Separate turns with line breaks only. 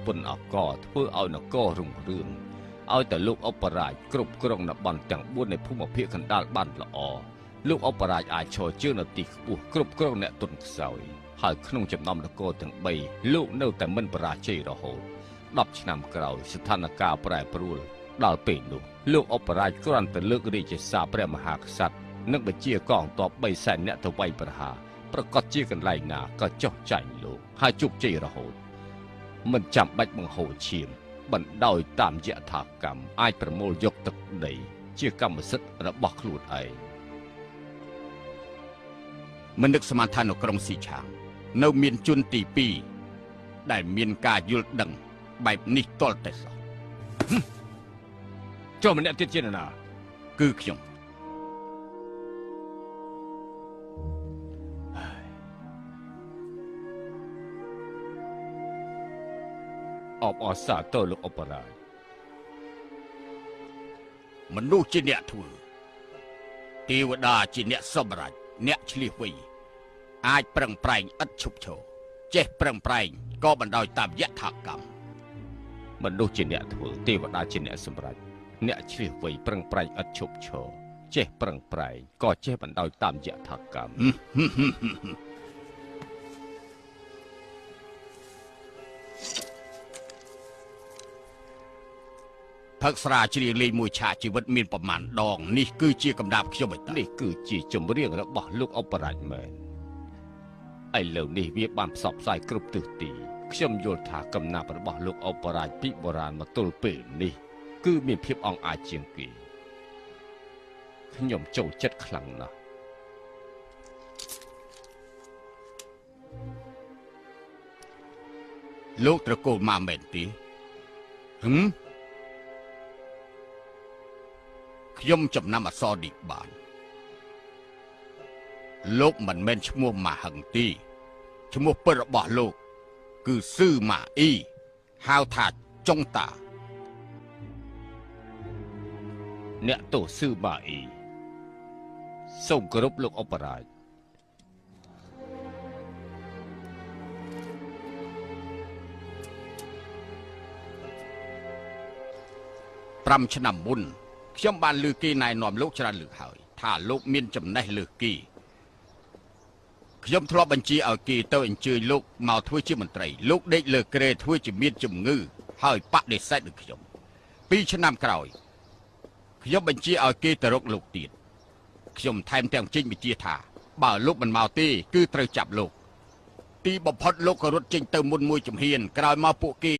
ពន្ធអករធ្វើឲ្យនគររុងរឿងឲ្យតែលោកឧបរាជគ្រប់គ្រងតំបន់ទាំង4នៃភូមិភាគកណ្ដាលបានល្អលោកឧបរាជអាចឈរជើងនៅទីខ្ពស់គ្រប់គ្រងអ្នកទុនខ្សោយហើយក្នុងចំណោមនគរទាំង3លោកនៅតែមិនបរាជ័យរហូត10ឆ្នាំក្រោយស្ថានភាពប្រែប្រួលដល់ពេលនោះលោកឧបរាជគ្រាន់តែលើករាជសារព្រះមហាក្សត្រនិងបញ្ជាកងទ័ព3សែននាក់ទៅវាយប្រហារប្រកាសជាកន្លែងណាក៏ចុះចាញ់លោកហើយជោគជ័យរហូតមិនចាំបាច់បង្ហូរឈាមបណ្ដោយតាមយថាកម្មអាចប្រមូលយកទឹកដីជាកម្មសិទ្ធិរបស់ខ្លួនឯង
មិននឹកស្មានថានៅក្រុងស៊ីឆាងនៅមានជនទី2ដែលមានការយល់ដឹងបែបនេះទាល់តែសោះ
ចុះម្នាក់ទៀតជានរណា
គឺខ្ញុំ
អបអរសាទរលោកឧបរាជ
មនុស្សជាអ្នកធ្វើទេវតាជាអ្នកសម្រេចអ្នកឆ្លៀសវៃអាចប្រឹងប្រែងឥតឈប់ឈរចេះប្រឹងប្រែងក៏បណ្ដោយតាមយថាកម្ម
មនុស្សជាអ្នកធ្វើទេវតាជាអ្នកសម្រេចអ្នកឆ្លៀសវៃប្រឹងប្រែងឥតឈប់ឈរចេះប្រឹងប្រែងក៏ចេះបណ្ដោយតាមយថាកម្ម
ផឹកស្រាជ្រៀងលេងមួយឆាកជីវិតមានប្រមាណដងនេះគឺជាកំដាប់ខ្ញុំឯតា
នេះគឺជាចម្រៀងរបស់លោកឧបរាជមែនឥឡូវនេះវាបានផ្សព្វផ្សាយគ្រប់ទិសទីខ្ញុំយល់ថាកំណាប់របស់លោកឧបរាជពីបុរាណមកទល់ពេលនេះគឺមានភាពអង់អាចជាងគេខ្ញុំចូលចិត្តខ្លាំងណាស់
លោកត្រកូលម៉ាមែនទេហឹមខ្ញុំចំណាំអក្សរនេះបានលោកមិនមែនឈ្មោះម៉ាហឹងទីឈ្មោះពិតរបស់លោកគឺស៊ឺម៉ាអ៊ីហៅថាចុងតា
អ្នកទោសស៊ឺម៉ាអ៊ីសូមគោរពលោកឧបរាជ
5ឆ្នាំមុនខ្ញុំបានលើគេណែនាំលោកច្រើនលើកហើយថាលោកមានចំណេះលើសគេខ្ញុំធ្លាប់បញ្ជាឲ្យគេទៅអញ្ជើញលោកមកធ្វើជាមន្ត្រីលោកដេកលើគ្រែធ្វើជាមានជំងឺហើយបដិសេធនឹងខ្ញុំ2ឆ្នាំក្រោយខ្ញុំបញ្ជាឲ្យគេទៅរកលោកទៀតខ្ញុំថែមទាំងចេញបញ្ជាថាបើលោកមិនមកទេគឺត្រូវចាប់លោកទីបំផុតលោកក៏រត់ចេញទៅមុនមួយជំហានក្រោយមកពួកគេ